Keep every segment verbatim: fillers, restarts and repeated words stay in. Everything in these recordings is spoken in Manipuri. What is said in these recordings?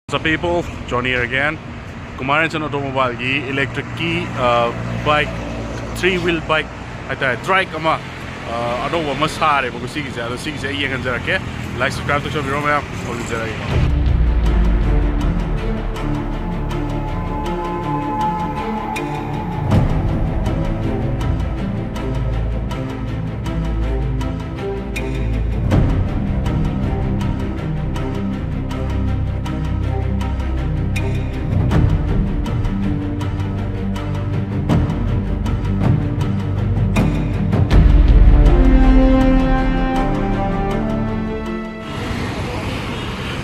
What's up, people? Johnny here again. Kumar and Son Automobile ꯒꯤ electric ꯀꯤ bike, three wheel bike ꯍꯥꯏꯇꯥꯔꯦ, trike ꯑꯃ, ꯑ, ꯑꯅꯧꯕ ꯑꯃ ꯁꯥꯔꯦꯕꯀꯣ ꯁꯤꯒꯤꯁꯦ꯫ ꯑꯗꯣ ꯁꯤꯒꯤꯁꯦ ꯑꯩ ꯌꯦꯡꯍꯟꯖꯔꯛꯀꯦ꯫ Like, subscribe ꯇꯧꯁꯟꯕꯤꯔꯣ ꯃꯌꯥꯝ꯫ ꯍꯧꯖꯤꯟꯖꯔꯛꯑꯒꯦ꯫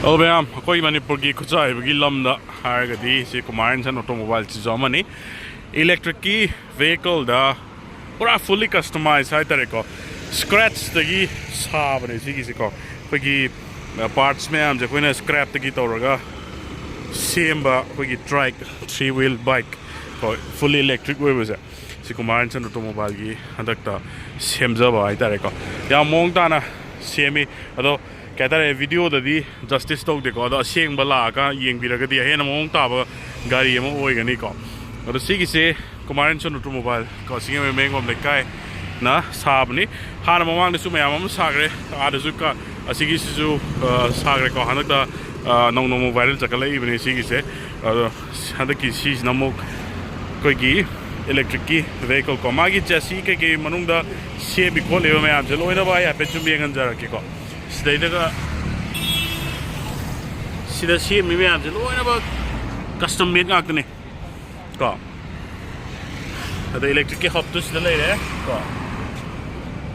ꯑꯗꯣ ꯃꯌꯥꯝ, ꯑꯩꯈꯣꯏ ꯃꯅꯤꯄꯨꯔꯒꯤ ꯈꯨꯠꯁꯥ ꯍꯩꯕꯒꯤ ꯂꯝꯗ ꯍꯥꯏꯔꯒꯗꯤ ꯁꯤ Kumar and Son Automobile ꯁꯤꯁꯨ ꯑꯃꯅꯤ꯫ Electric ꯀꯤ vehicle ꯗ ꯄꯨꯔꯥ fully customize ꯍꯥꯏꯇꯥꯔꯦꯀꯣ꯫ Scratch ꯇꯒꯤ ꯁꯥꯕꯅꯦ ꯁꯤꯒꯤꯁꯦꯀꯣ꯫ ꯑꯩꯈꯣꯏꯒꯤ, ꯑ, parts ꯃꯌꯥꯝꯁꯦ ꯑꯩꯈꯣꯏꯅ scrap ꯇꯒꯤ ꯇꯧꯔꯒ ꯁꯦꯝꯕ ꯑꯩꯈꯣꯏꯒꯤ trike, three wheel bike ꯀꯣ, fully electric ꯑꯣꯏꯕꯁꯦ꯫ ꯁꯤ Kumar and Son Automobile ꯒꯤ ꯍꯟꯗꯛꯇ ꯁꯦꯝꯖꯕ ꯍꯥꯏꯇꯥꯔꯦꯀꯣ꯫ ꯌꯥꯝ ꯃꯑꯣꯡ ꯇꯥꯅ ꯁꯦꯝꯃꯤ꯫ ꯑꯗꯣ ꯀꯩ ꯍꯥꯏꯇꯥꯔꯦ, video ꯗꯗꯤ justice ꯇꯧꯗꯦꯀꯣ꯫ ꯑꯗꯣ ꯑꯁꯦꯡꯕ ꯂꯥꯛꯑꯒ ꯌꯦꯡꯕꯤꯔꯒꯗꯤ ꯍꯦꯟꯅ ꯃꯑꯣꯡ ꯇꯥꯕ ꯒꯥꯔꯤ ꯑꯃ ꯑꯣꯏꯒꯅꯤꯀꯣ꯫ ꯑꯗꯣ ꯁꯤꯒꯤꯁꯦ Kumar and Son Automobile ꯀꯣ, ꯁꯤꯡꯖꯃꯩ ꯃꯌꯥꯡꯒꯣꯝ ꯂꯩꯀꯥꯏꯅ ꯁꯥꯕꯅꯤ꯫ ꯍꯥꯟꯅ ꯃꯃꯥꯡꯗꯁꯨ ꯃꯌꯥꯝ ꯑꯃ ꯁꯥꯈ꯭ꯔꯦ꯫ ꯑꯥꯗꯁꯨ ꯀ-, ꯑꯁꯤꯒꯤꯁꯤꯁꯨ, ꯑ, ꯁꯥꯈ꯭ꯔꯦꯀꯣ꯫ ꯍꯟꯗꯛꯇ, ꯑ, ꯅꯧꯅ ꯑꯃꯨꯛ viral ꯆꯠꯈꯠꯂꯛꯏꯕꯅꯦ ꯁꯤꯒꯤꯁꯦ꯫ ꯑꯗꯣ ꯍꯟꯗꯛꯀꯤ ꯁꯤꯁꯤꯅ ꯑꯃꯨꯛ ꯑꯩꯈꯣꯏꯒꯤ electric ꯀꯤ vehicle ꯀꯣ꯫ ꯃꯥꯒꯤ chassis ꯀꯩꯀꯩ ꯃꯅꯨꯡꯗ ꯁꯦꯝꯃꯤ ꯈꯣꯠꯂꯤꯕ ꯃꯌꯥꯝꯁꯦ ꯂꯣꯏꯅꯃꯛ ꯑꯩ ꯍꯥꯏꯐꯦꯠ ꯁꯨꯝ ꯌꯦꯡꯍꯟꯖꯔꯛꯀꯦꯀꯣ꯫ ꯁꯤꯗꯩꯗꯒ ꯁꯤꯗ ꯁꯦꯝꯃꯤ ꯃꯌꯥꯝꯁꯦ ꯂꯣꯏꯅꯃꯛ custom made ꯉꯥꯛꯇꯅꯦ ꯀꯣ꯫ ꯑꯗꯣ electric ꯀꯤ hub ꯇꯨ ꯁꯤꯗ ꯂꯩꯔꯦ ꯀꯣ꯫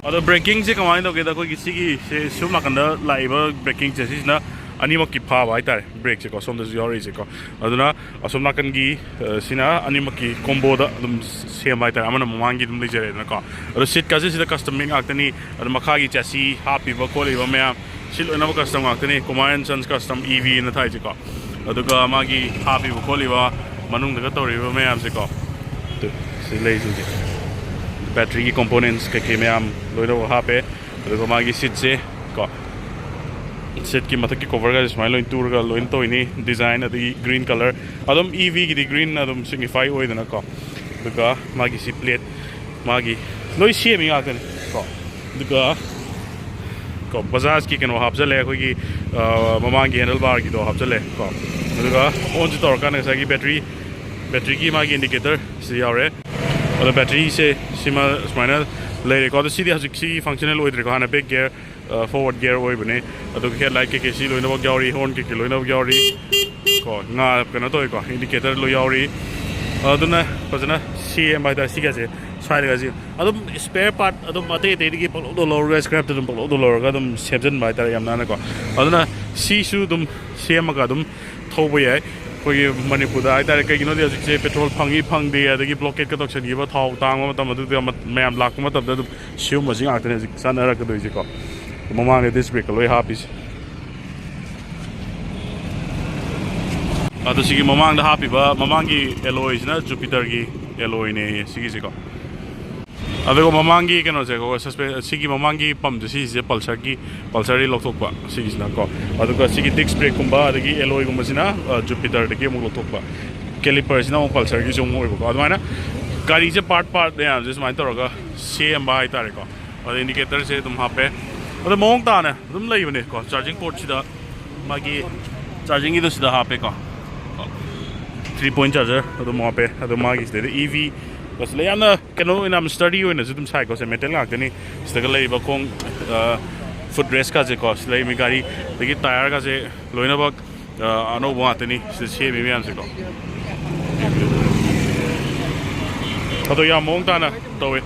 ꯑꯗꯣ braking ꯁꯦ ꯀꯃꯥꯏꯅ ꯇꯧꯒꯦꯗ, ꯑꯩꯈꯣꯏꯒꯤ ꯁꯤꯒꯤ ꯁꯤ ꯁꯣꯝ ꯅꯥꯀꯟꯗ ꯂꯥꯛꯏꯕ braking ꯁꯦ ꯁꯤꯁꯤꯅ ꯑꯅꯤꯃꯛꯀꯤ ꯐꯥꯕ ꯍꯥꯏꯇꯥꯔꯦ꯫ Brake ꯁꯦꯀꯣ, ꯁꯣꯝꯗꯁꯨ ꯌꯥꯎꯔꯛꯏꯁꯦꯀꯣ꯫ ꯑꯗꯨꯅ ꯑꯁꯣꯝ ꯅꯥꯀꯟꯒꯤ, ꯑ, ꯁꯤꯅ ꯑꯅꯤꯃꯛꯀꯤ combo ꯗ ꯑꯗꯨꯝ ꯁꯦꯝꯕ ꯍꯥꯏꯇꯥꯔꯦ, ꯑꯃꯅ ꯃꯃꯥꯡꯒꯤ ꯑꯗꯨꯝ ꯂꯩꯖꯔꯦꯗꯅꯀꯣ꯫ ꯑꯗꯣ seat ꯀꯥꯁꯦ ꯁꯤꯗ custom made ꯉꯥꯛꯇꯅꯤ꯫ ꯑꯗꯣ ꯃꯈꯥꯒꯤ chassis ꯍꯥꯞꯄꯤꯕ ꯈꯣꯠꯂꯤꯕ ꯃꯌꯥꯝ ꯁꯤ ꯂꯣꯏꯅꯃꯛ custom ꯉꯥꯛꯇꯅꯤ, Kumar and Sons Custom E V ꯅ ꯊꯥꯏꯁꯦꯀꯣ꯫ ꯑꯗꯨꯒ ꯃꯥꯒꯤ ꯍꯥꯞꯄꯤꯕ ꯈꯣꯠꯂꯤꯕ ꯃꯅꯨꯡꯗꯒ ꯇꯧꯔꯤꯕ ꯃꯌꯥꯝꯁꯦꯀꯣ, ꯑꯗꯨ ꯁꯤ ꯂꯩꯁꯤꯡꯁꯦ, battery ꯒꯤ components ꯀꯩꯀꯩ ꯃꯌꯥꯝ ꯂꯣꯏꯅꯃꯛ ꯍꯥꯞꯄꯦ꯫ ꯑꯗꯨꯒ ꯃꯥꯒꯤ seat ꯁꯦ ꯀꯣ, ꯁꯤꯠꯀꯤ ꯃꯊꯛꯀꯤ ꯀꯣꯚꯔꯒꯁꯦ ꯁꯨꯃꯥꯏꯅ ꯂꯣꯏꯅ ꯇꯨꯔꯒ ꯂꯣꯏꯅ ꯇꯧꯔꯤꯅꯤ, ꯗꯤꯖꯥꯏꯟ ꯑꯗꯒꯤ ꯒ꯭ꯔꯤꯟ ꯀꯂꯔ꯫ ꯑꯗꯨꯝ ꯏ ꯚꯤꯒꯤꯗꯤ ꯒ꯭ꯔꯤꯟ ꯑꯗꯨꯝ ꯁꯤꯒꯅꯤꯐꯥꯏ ꯑꯣꯏꯗꯅꯀꯣ꯫ ꯑꯗꯨꯒ ꯃꯥꯒꯤ ꯁꯤ ꯄ꯭ꯂꯦꯠ, ꯃꯥꯒꯤ ꯂꯣꯏ ꯁꯦꯝꯃꯤ ꯉꯥꯛꯇꯅꯤ ꯀꯣ꯫ ꯑꯗꯨꯒ ꯀꯣ, ꯕꯖꯥꯖꯀꯤ ꯀꯩꯅꯣ ꯍꯥꯞꯆꯜꯂꯦ ꯑꯩꯈꯣꯏꯒꯤ, ꯑ, ꯃꯃꯥꯡꯒꯤ ꯍꯦꯟꯗꯜ ꯕꯥꯔꯒꯤꯗꯣ ꯍꯥꯞꯆꯜꯂꯦ ꯀꯣ꯫ ꯑꯗꯨꯒ ꯑꯣꯟꯁꯤ ꯇꯧꯔꯀꯥꯟꯗ ꯉꯁꯥꯏꯒꯤ ꯕꯦꯇ꯭ꯔꯤ, ꯕꯦꯇ꯭ꯔꯤꯒꯤ ꯃꯥꯒꯤ ꯏꯟꯗꯤꯀꯦꯇꯔ ꯁꯤ ꯌꯥꯎꯔꯦ꯫ ꯑꯗꯣ ꯕꯦꯇ꯭ꯔꯤꯁꯦ ꯁꯤꯃ ꯁꯨꯃꯥꯏꯅ ꯂꯩꯔꯦꯀꯣ꯫ ꯑꯗꯣ ꯁꯤꯗꯤ ꯍꯧꯖꯤꯛ ꯁꯤ ꯐꯪꯁꯅꯦꯜ ꯑꯣꯏꯗ꯭ꯔꯦꯀꯣ꯫ ꯍꯥꯟꯅ ꯕꯦꯛ ꯒꯤꯌꯔ, ꯐꯣꯔꯋꯥꯔꯗ ꯒꯤꯌꯔ ꯑꯣꯏꯕꯅꯦ꯫ ꯑꯗꯨꯒ ꯍꯦꯠ ꯂꯥꯏꯠ ꯀꯩꯀꯩ ꯁꯤ ꯂꯣꯏꯅꯃꯛ ꯌꯥꯎꯔꯤ, ꯍꯣꯔꯟ ꯀꯩꯀꯩ ꯂꯣꯏꯅꯃꯛ ꯌꯥꯎꯔꯤ ꯀꯣ꯫ ꯉꯥ ꯀꯩꯅꯣ ꯇꯧꯋꯤꯀꯣ, ꯏꯟꯗꯤꯀꯦꯇꯔ ꯂꯣꯏ ꯌꯥꯎꯔꯤ꯫ ꯑꯗꯨꯅ ꯐꯖꯅ ꯁꯦꯝꯕ ꯍꯥꯏꯇꯥꯔꯦ꯫ ꯁꯤꯒꯁꯦ ꯁ꯭ꯋꯥꯏꯗꯒꯁꯦ ꯑꯗꯨꯝ ꯁ꯭ꯄꯦꯌꯔ ꯄꯥꯔꯠ ꯑꯗꯨꯝ ꯑꯇꯩ ꯑꯇꯩꯗꯒꯤ ꯄꯪꯂꯧꯗ ꯂꯧꯔꯒ, ꯁ꯭ꯀ꯭ꯔꯦꯞꯇ ꯑꯗꯨꯝ ꯄꯪꯂꯧꯗ ꯂꯧꯔꯒ ꯑꯗꯨꯝ ꯁꯦꯝꯖꯤꯟꯕ ꯍꯥꯏꯇꯥꯔꯦ ꯌꯥꯝ ꯅꯥꯟꯅꯀꯣ꯫ ꯑꯗꯨꯅ ꯁꯤꯁꯨ ꯑꯗꯨꯝ ꯁꯦꯝꯃꯒ ꯑꯗꯨꯝ ꯊꯧꯕ ꯌꯥꯏ꯫ ꯑꯩꯈꯣꯏꯒꯤ ꯃꯅꯤꯄꯨꯔꯗ ꯍꯥꯏꯇꯥꯔꯦ, ꯀꯩꯒꯤꯅꯣꯗꯤ ꯍꯧꯖꯤꯛꯁꯦ ꯄꯦꯇ꯭ꯔꯣꯜ ꯐꯪꯉꯤ ꯐꯪꯗꯦ, ꯑꯗꯒꯤ ꯕ꯭ꯂꯣꯀꯦꯠꯀ ꯇꯧꯁꯟꯈꯤꯕ, ꯊꯥꯎ ꯇꯥꯡꯕ ꯃꯇꯝ, ꯑꯗꯨꯗ ꯃ-, ꯃꯌꯥꯝ ꯂꯥꯛꯄ ꯃꯇꯝꯗ ꯑꯗꯨꯝ ꯁꯤꯒꯨꯝꯕꯁꯤ ꯉꯥꯛꯇꯅꯦ ꯍꯧꯖꯤꯛ ꯆꯠꯅꯔꯛꯀꯗꯣꯏꯁꯦꯀꯣ꯫ ꯃꯃꯥꯡꯗ ꯗꯤꯁ ꯕ꯭ꯔꯦꯛꯀ ꯂꯣꯏ ꯍꯥꯞꯄꯤꯁꯦ꯫ ꯑꯗꯣ ꯁꯤꯒꯤ ꯃꯃꯥꯡꯗ ꯍꯥꯞꯄꯤꯕ, ꯃꯃꯥꯡꯒꯤ ꯑꯦꯂꯣꯏꯁꯤꯅ ꯖꯨꯄꯤꯇꯔꯒꯤ ꯑꯦꯂꯣꯏꯅꯦ ꯁꯤꯒꯤꯁꯦꯀꯣ꯫ ꯑꯗꯨꯒ ꯃꯃꯥꯡꯒꯤ ꯀꯩꯅꯣꯁꯦ, ꯑꯩꯈꯣꯏ ꯁꯁꯄꯦ-, ꯁꯤꯒꯤ ꯃꯃꯥꯡꯒꯤ ꯄꯝꯁꯦ, ꯁꯤꯁꯦ ꯄꯜꯁꯔꯒꯤ, ꯄꯜꯁꯔꯗꯒꯤ ꯂꯧꯊꯣꯛꯄ ꯁꯤꯒꯤꯁꯤꯅꯀꯣ꯫ ꯑꯗꯨꯒ ꯁꯤꯒꯤ ꯗꯤꯁ ꯕ꯭ꯔꯦꯛꯀꯨꯝꯕ ꯑꯗꯒꯤ ꯑꯦꯂꯣꯏꯒꯨꯝꯕꯁꯤꯅ, ꯑ, ꯖꯨꯄꯤꯇꯔꯗꯒꯤ ꯑꯃꯨꯛ ꯂꯧꯊꯣꯛꯄ꯫ ꯀꯦꯂꯤꯄꯔꯁꯤꯅ ꯑꯃꯨꯛ ꯄꯜꯁꯔꯒꯤꯁꯨ ꯑꯃꯨꯛ ꯑꯣꯏꯕꯀꯣ꯫ ꯑꯗꯨꯃꯥꯏꯅ ꯒꯥꯔꯤꯁꯦ ꯄꯥꯔꯠ ꯄꯥꯔꯠ ꯃꯌꯥꯝꯁꯦ ꯁꯨꯃꯥꯏꯅ ꯇꯧꯔꯒ ꯁꯦꯝꯕ ꯍꯥꯏꯇꯥꯔꯦꯀꯣ꯫ ꯑꯗ ꯏꯟꯗꯤꯀꯦꯇꯔꯁꯦ ꯑꯗꯨꯝ ꯍꯥꯞꯄꯦ꯫ ꯑꯗꯣ ꯃꯑꯣꯡ ꯇꯥꯅ ꯑꯗꯨꯝ ꯂꯩꯕꯅꯦꯀꯣ꯫ ꯆꯥꯔꯖꯤꯡ ꯄꯣꯔꯠꯁꯤꯗ ꯃꯥꯒꯤ ꯆꯥꯔꯖꯤꯡꯒꯤꯗꯣ ꯁꯤꯗ ꯍꯥꯞꯄꯦꯀꯣ꯫ ꯊ꯭ꯔꯤ ꯄꯣꯏꯟ ꯆꯥꯔꯖꯔ ꯑꯗꯨꯝ ꯍꯥꯞꯄꯦ꯫ ꯑꯗꯣ ꯃꯥꯒꯤ ꯁꯤꯗꯩꯗ ꯏ ꯚꯤ ꯄ꯭ꯂꯁ ꯂꯩ꯫ ꯌꯥꯝꯅ ꯀꯩꯅꯣ ꯑꯣꯏꯅ, ꯌꯥꯝ ꯁ꯭ꯇꯔꯗꯤ ꯑꯣꯏꯅꯁꯨ ꯑꯗꯨꯝ ꯁꯥꯏꯀꯣ꯫ ꯁꯦ ꯃꯦꯇꯦꯜ ꯉꯥꯛꯇꯅꯤ꯫ ꯁꯤꯗꯒ ꯂꯩꯔꯤꯕ ꯈꯣꯡ, ꯑ, ꯐꯨꯠ ꯔꯦꯁꯀꯥꯁꯦꯀꯣ, ꯁꯤ ꯂꯩꯔꯤꯕ ꯒꯥꯔꯤ, ꯑꯗꯒꯤ ꯇꯥꯌꯔꯒꯁꯦ ꯂꯣꯏꯅꯃꯛ, ꯑ, ꯑꯅꯧꯕ ꯉꯥꯛꯇꯅꯤ ꯁꯤꯗ ꯁꯦꯝꯃꯤ ꯃꯌꯥꯝꯁꯦꯀꯣ꯫ ꯑꯗꯣ ꯌꯥꯝ ꯃꯑꯣꯡ ꯇꯥꯅ ꯇꯧꯋꯦ꯫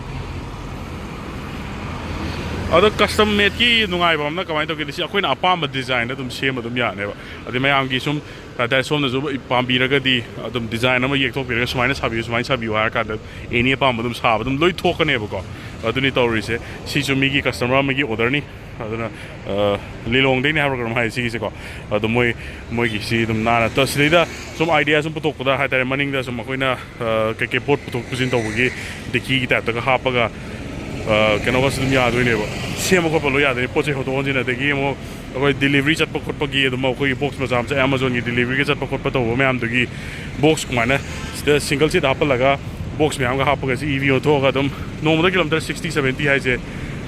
ꯑꯗꯣ ꯀꯁꯇꯝ ꯃꯦꯗꯀꯤ ꯅꯨꯡꯉꯥꯏꯕ ꯑꯃꯅ ꯀꯃꯥꯏꯅ ꯇꯧꯒꯦꯗꯤ, ꯁꯤ ꯑꯩꯈꯣꯏꯅ ꯑꯄꯥꯝꯕ ꯗꯤꯖꯥꯏꯟꯗ ꯑꯗꯨꯝ ꯁꯦꯝꯕ ꯑꯗꯨꯝ ꯌꯥꯅꯦꯕ꯫ ꯑꯗꯩ ꯃꯌꯥꯝꯒꯤ ꯁꯨꯝ ꯍꯥꯏꯇꯥꯔꯦ, ꯁꯣꯝꯅꯁꯨ ꯄꯥꯝꯕꯤꯔꯒꯗꯤ ꯑꯗꯨꯝ ꯗꯤꯖꯥꯏꯟ ꯑꯃ ꯌꯦꯛꯊꯣꯛꯄꯤꯔꯒ ꯁꯨꯃꯥꯏꯅ ꯁꯥꯕꯤꯌꯨ, ꯁꯨꯃꯥꯏꯅ ꯁꯥꯕꯤꯌꯨ ꯍꯥꯏꯔ ꯀꯥꯟꯗ ꯑꯦꯅꯤ ꯑꯄꯥꯝꯕ ꯑꯗꯨꯝ ꯁꯥꯕ ꯑꯗꯨꯝ ꯂꯣꯏ ꯊꯣꯛꯀꯅꯦꯕꯀꯣ꯫ ꯑꯗꯨꯅꯤ ꯇꯧꯔꯤꯁꯦ꯫ ꯁꯤꯁꯨ ꯃꯤꯒꯤ ꯀꯁꯇꯃꯔ ꯑꯃꯒꯤ ꯑꯣꯔꯗꯔꯅꯤ꯫ ꯑꯗꯨꯅ, ꯑ, ꯂꯤꯂꯣꯡꯗꯩꯅꯤ ꯍꯥꯏꯕ꯭ꯔꯥ ꯀꯩꯅꯣꯝ ꯍꯥꯏ ꯁꯤꯒꯤꯁꯦꯀꯣ꯫ ꯑꯗꯣ ꯃꯣꯏ, ꯃꯣꯏꯒꯤ ꯁꯤ ꯑꯗꯨꯝ ꯅꯥꯟꯅ ꯇ-, ꯁꯤꯗꯩꯗ ꯁꯨꯝ ꯑꯥꯏꯗꯤꯌꯥ ꯁꯨꯝ ꯄꯨꯊꯣꯛꯄꯗ ꯍꯥꯏꯇꯥꯔꯦ, ꯃꯅꯤꯡꯗ ꯁꯨꯝ ꯑꯩꯈꯣꯏꯅ, ꯑ, ꯀꯩꯀꯩ ꯄꯣꯠ ꯄꯨꯊꯣꯛ ꯄꯨꯁꯤꯟ ꯇꯧꯕꯒꯤ ꯗꯤꯛꯀꯤꯒꯤ ꯇꯥꯏꯞꯇꯒ ꯍꯥꯞꯄꯒ, ꯑ, ꯀꯩꯅꯣꯒꯁꯨ ꯑꯗꯨꯝ ꯌꯥꯗꯣꯏꯅꯦꯕ, ꯁꯦꯝꯕ ꯈꯣꯠꯄ ꯂꯣꯏ ꯌꯥꯗꯣꯏꯅꯦ꯫ ꯄꯣꯠ ꯆꯩ ꯍꯣꯟꯗꯣꯛ ꯍꯣꯟꯖꯤꯟ, ꯑꯗꯒꯤ ꯑꯃꯨꯛ ꯑꯩꯈꯣꯏ ꯗꯤꯂꯤꯚꯔꯤ ꯆꯠꯄ ꯈꯣꯠꯄꯒꯤ ꯑꯗꯨꯝ ꯑꯩꯈꯣꯏꯒꯤ ꯕꯣꯛꯁ ꯃꯆꯥ ꯃꯆꯥ ꯑꯦꯃꯥꯖꯣꯟꯒꯤ ꯗꯤꯂꯤꯚꯔꯤꯒ ꯆꯠꯄ ꯈꯣꯠꯄ ꯇꯧꯕ ꯃꯌꯥꯝꯗꯨꯒꯤ ꯕꯣꯛꯁ ꯀꯃꯥꯏꯅ ꯁꯤꯗ single seat ꯍꯥꯞꯄꯜꯂꯒ ꯕꯣꯛꯁ ꯃꯌꯥꯝꯒ ꯍꯥꯞꯄꯒ ꯁꯤ ꯏ ꯚꯤ ꯑꯣꯟꯊꯣꯛꯑꯒ ꯑꯗꯨꯝ ꯅꯣꯡꯃꯗ ꯀꯤꯂꯣꯃꯤꯇꯔ sixty seventy ꯍꯥꯏꯁꯦ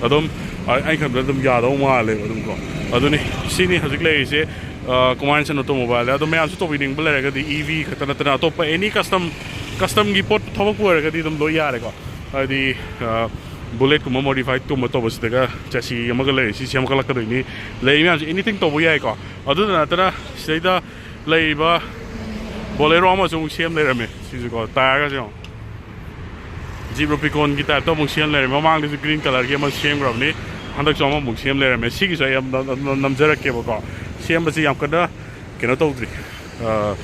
ꯑꯗꯨꯝ ꯑꯩꯅ ꯈꯟꯕꯗ ꯑꯗꯨꯝ ꯌꯥꯗꯧ ꯃꯥꯜꯂꯦꯕ ꯑꯗꯨꯝ ꯀꯣ꯫ ꯑꯗꯨꯅꯤ, ꯁꯤꯅꯤ ꯍꯧꯖꯤꯛ ꯂꯩꯔꯤꯁꯦ ꯀꯨꯃꯥꯔ ꯑꯦꯟ ꯁꯟ ꯑꯣꯇꯣꯃꯣꯕꯥꯏꯜꯗ꯫ ꯑꯗꯣ ꯃꯌꯥꯝꯁꯨ ꯇꯧꯕꯤꯅꯤꯡꯕ ꯂꯩꯔꯒꯗꯤ ꯏ ꯚꯤ ꯈꯛꯇ ꯅꯠꯇꯅ ꯑꯇꯣꯞꯄ ꯑꯦꯅꯤ ꯀꯁꯇꯝ ꯀꯁꯇꯝꯒꯤ ꯄꯣꯠ ꯊꯕꯛꯄꯨ ꯑꯣꯏꯔꯒꯗꯤ ꯑꯗꯨꯝ ꯂꯣꯏ ꯌꯥꯔꯦꯀꯣ꯫ ꯍꯥꯏꯗꯤ ꯕꯨꯂꯦꯠꯀꯨꯝꯕ ꯃꯣꯗꯤꯐꯥꯏꯠꯀꯨꯝꯕ ꯇꯧꯕꯁꯤꯗꯒ ꯆꯦꯁꯤ ꯑꯃꯒ ꯂꯩꯔꯦ, ꯁꯤ ꯁꯦꯝꯒꯠꯂꯛꯀꯗꯣꯏꯅꯤ꯫ ꯂꯩꯔꯤ ꯃꯌꯥꯝꯁꯦ ꯑꯦꯅꯤꯊꯤꯡ ꯇꯧꯕ ꯌꯥꯏꯀꯣ꯫ ꯑꯗꯨꯗ ꯅꯠꯇꯅ ꯁꯤꯗꯩꯗ ꯂꯩꯔꯤꯕ ꯕꯣꯂꯦꯔꯣ ꯑꯃꯁꯨ ꯑꯃꯨꯛ ꯁꯦꯝ ꯂꯩꯔꯝꯃꯦ꯫ ꯁꯤꯁꯨꯀꯣ, ꯇꯥꯌꯔꯒꯁꯦ ꯌꯦꯡꯉꯣ, ꯖꯤꯞ ꯔꯨꯄꯤꯀꯣꯟꯒꯤ ꯇꯥꯏꯞꯇ ꯑꯃꯨꯛ ꯁꯦꯝ ꯂꯩꯔꯝꯃꯦ꯫ ꯃꯃꯥꯡꯗꯁꯨ ꯒ꯭ꯔꯤꯟ ꯀꯂꯔꯒꯤ ꯑꯃ ꯁꯦꯝꯈ꯭ꯔꯕꯅꯤ, ꯍꯟꯗꯛꯁꯨ ꯑꯃꯃꯨꯛ ꯁꯦꯝ ꯂꯩꯔꯝꯃꯦ꯫ ꯁꯤꯒꯤꯁꯨ ꯑꯩ ꯌꯥꯝ ꯅꯝ- ꯅꯝ- ꯅꯝꯖꯔꯛꯀꯦꯕꯀꯣ꯫ ꯁꯦꯝꯕꯁꯤ ꯌꯥꯝ ꯀꯟꯅ ꯀꯩꯅꯣ ꯇꯧꯗ꯭ꯔꯤ꯫ ꯑ,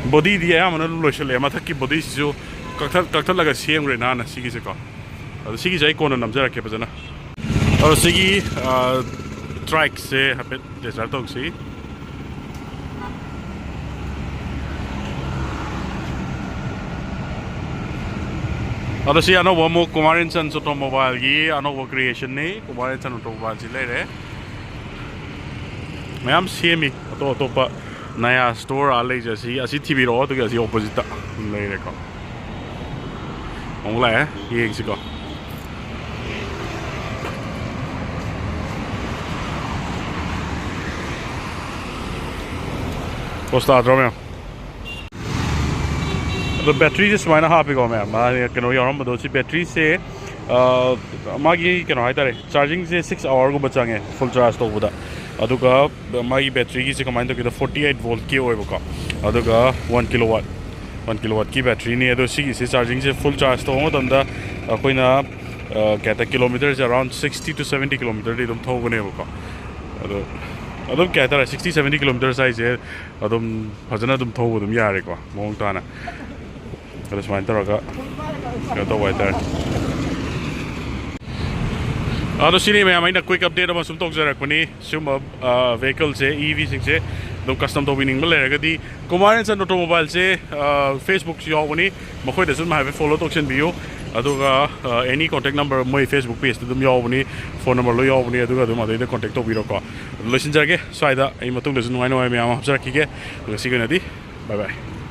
ꯕꯣꯗꯤꯗꯤ ꯑꯌꯥꯝꯕꯅ ꯑꯗꯨꯝ ꯂꯣꯏꯁꯤꯜꯂꯛꯑꯦ꯫ ꯃꯊꯛꯀꯤ ꯕꯣꯗꯤꯁꯤꯁꯨ ꯀꯛꯊꯠ ꯀꯛꯊꯠꯂꯒ ꯁꯦꯝꯈ꯭ꯔꯦ ꯅꯥꯟꯅ ꯁꯤꯒꯤꯁꯦꯀꯣ꯫ ꯑꯗꯣ ꯁꯤꯒꯤꯁꯦ ꯑꯩ ꯀꯣꯟꯅ ꯅꯝꯖꯔꯛꯀꯦ ꯐꯖꯅ꯫ ꯑꯗꯣ ꯁꯤꯒꯤ ꯇ꯭ꯔꯥꯏꯛꯁꯦ ꯍꯥꯏꯐꯦꯠ ꯇꯦꯁ ꯗ꯭ꯔꯥꯏꯚ ꯇꯧꯁꯤ꯫ ꯑꯗꯣ ꯁꯤ ꯑꯅꯧꯕ ꯑꯃꯨꯛ ꯀꯨꯃꯥꯔ ꯑꯦꯟ ꯁꯟꯁ ꯑꯣꯇꯣꯃꯣꯕꯥꯏꯜꯒꯤ ꯑꯅꯧꯕ ꯀ꯭ꯔꯤꯌꯦꯁꯟꯅꯤ꯫ ꯀꯨꯃꯥꯔ ꯑꯦꯟ ꯁꯟ ꯑꯣꯇꯣꯃꯣꯕꯥꯏꯜꯁꯤ ꯂꯩꯔꯦ꯫ ꯃꯌꯥꯝ ꯁꯦꯝꯃꯤ ꯑꯇꯣꯞ ꯑꯇꯣꯞꯄ ꯅꯌꯥ ꯁ꯭ꯇꯣꯔ ꯑꯥ ꯂꯩꯖꯦ꯫ ꯑꯁꯤ ꯑꯁꯤ ꯊꯤꯕꯤꯔꯛꯑꯣ꯫ ꯑꯗꯨꯒ ꯑꯁꯤ ꯑꯣꯄꯣꯖꯤꯠꯇ ꯂꯩꯔꯦꯀꯣ꯫ ꯑꯃꯨꯛ ꯂꯥꯛꯑꯦ, ꯌꯦꯡꯁꯤꯀꯣ꯫ ꯄꯣꯁ ꯇꯥꯗ꯭ꯔꯣ ꯃꯌꯥꯝ? ꯑꯗꯣ ꯕꯦꯇ꯭ꯔꯤꯁꯦ ꯁꯨꯃꯥꯏꯅ ꯍꯥꯞꯄꯤꯀꯣ ꯃꯌꯥꯝ꯫ ꯃꯥ ꯀꯩꯅꯣ ꯌꯥꯎꯔꯝꯕꯗꯣ, ꯁꯤ ꯕꯦꯇ꯭ꯔꯤꯁꯦ, ꯑ, ꯃꯥꯒꯤ ꯀꯩꯅꯣ ꯍꯥꯏꯇꯥꯔꯦ, ꯆꯥꯔꯖꯤꯡꯁꯦ ꯁꯤꯛꯁ ꯑꯋꯥꯔꯒꯨꯝꯕ ꯆꯪꯉꯦ ꯐꯨꯜ ꯆꯥꯔꯖ ꯇꯧꯕꯗ꯫ ꯑꯗꯨꯒ ꯃꯥꯒꯤ ꯕꯦꯇ꯭ꯔꯤꯒꯤꯁꯦ ꯀꯃꯥꯏꯅ ꯇꯧꯒꯦꯗ, ꯐꯣꯔꯇꯤ ꯑꯩꯠ ꯚꯣꯜꯠꯀꯤ ꯑꯣꯏꯕꯀꯣ꯫ ꯑꯗꯨꯒ ꯋꯥꯟ ꯀꯤꯂꯣ ꯋꯥꯠ, ꯋꯥꯟ ꯀꯤꯂꯣ ꯋꯥꯠꯀꯤ ꯕꯦꯇ꯭ꯔꯤꯅꯤ꯫ ꯑꯗꯣ ꯁꯤꯒꯤꯁꯦ ꯆꯥꯔꯖꯤꯡꯁꯦ ꯐꯨꯜ ꯆꯥꯔꯖ ꯇꯧꯕ ꯃꯇꯝꯗ ꯑꯩꯈꯣꯏꯅ, ꯑ, ꯀꯩ ꯍꯥꯏꯇꯥꯔꯦ, ꯀꯤꯂꯣꯃꯤꯇꯔꯁꯦ ꯑꯔꯥꯎꯟ ꯁꯤꯛꯁꯇꯤ ꯇꯨ ꯁꯕꯦꯟꯇꯤ ꯀꯤꯂꯣꯃꯤꯇꯔꯗꯤ ꯑꯗꯨꯝ ꯊꯧꯕꯅꯦꯕꯀꯣ꯫ ꯑꯗꯣ ꯑꯗꯨꯝ ꯀꯩ ꯍꯥꯏꯇꯥꯔꯦ, ꯁꯤꯛꯁꯇꯤ ꯁꯕꯦꯟꯇꯤ ꯀꯤꯂꯣꯃꯤꯇꯔꯁ ꯍꯥꯏꯁꯦ ꯑꯗꯨꯝ ꯐꯖꯅ ꯑꯗꯨꯝ ꯊꯧꯕ ꯑꯗꯨꯝ ꯌꯥꯔꯦꯀꯣ, ꯃꯑꯣꯡ ꯇꯥꯅ꯫ ꯑꯗꯣ ꯁꯨꯃꯥꯏꯅ ꯇꯧꯔꯒ ꯀꯩꯅꯣ ꯇꯧꯕ ꯍꯥꯏꯇꯥꯔꯦ꯫ ꯑꯗꯣ ꯁꯤꯅꯤ ꯃꯌꯥꯝ, ꯑꯩꯅ quick update ꯑꯃ ꯁꯨꯝ ꯇꯧꯖꯔꯛꯄꯅꯤ꯫ ꯁꯤꯒꯨꯝꯕ, ꯑ, vehicleꯁꯦ, ꯏ ꯚꯤꯁꯤꯡꯁꯦ ꯑꯗꯨꯝ custom ꯇꯧꯕꯤꯅꯤꯡꯕ ꯂꯩꯔꯒꯗꯤ ꯀꯨꯃꯥꯔ ꯑꯦꯟ ꯁꯟ ꯑꯣꯇꯣꯃꯣꯕꯥꯏꯜꯁꯦ, ꯑ, Facebookꯁꯨ ꯌꯥꯎꯕꯅꯤ, ꯃꯈꯣꯏꯗꯁꯨ ꯑꯗꯨꯝ ꯍꯥꯏꯐꯦꯠ follow ꯇꯧꯁꯤꯟꯕꯤꯌꯨ꯫ ꯑꯗꯨꯒ ꯑꯦꯅꯤ ꯀꯣꯟꯇꯦꯛ ꯅꯝꯕꯔ ꯃꯣꯏ Facebook pageꯇ ꯑꯗꯨꯝ ꯌꯥꯎꯕꯅꯤ, ꯐꯣꯟ ꯅꯝꯕꯔ ꯂꯣꯏ ꯌꯥꯎꯕꯅꯤ꯫ ꯑꯗꯨꯒ ꯑꯗꯨꯝ ꯑꯗꯩꯗ ꯀꯣꯟꯇꯦꯛ ꯇꯧꯕꯤꯔꯣꯀꯣ꯫ ꯑꯗꯨ ꯂꯣꯏꯁꯤꯟꯖꯔꯒꯦ ꯁ꯭ꯋꯥꯏꯗ꯫ ꯑꯩ ꯃꯇꯨꯡꯗꯁꯨ ꯅꯨꯡꯉꯥꯏ ꯅꯨꯡꯉꯥꯏ ꯃꯌꯥꯝ ꯑꯃ ꯍꯥꯞꯆꯔꯛꯈꯤꯒꯦ꯫ ꯉꯁꯤꯒꯤ ꯑꯣꯏꯅꯗꯤ bye bye꯫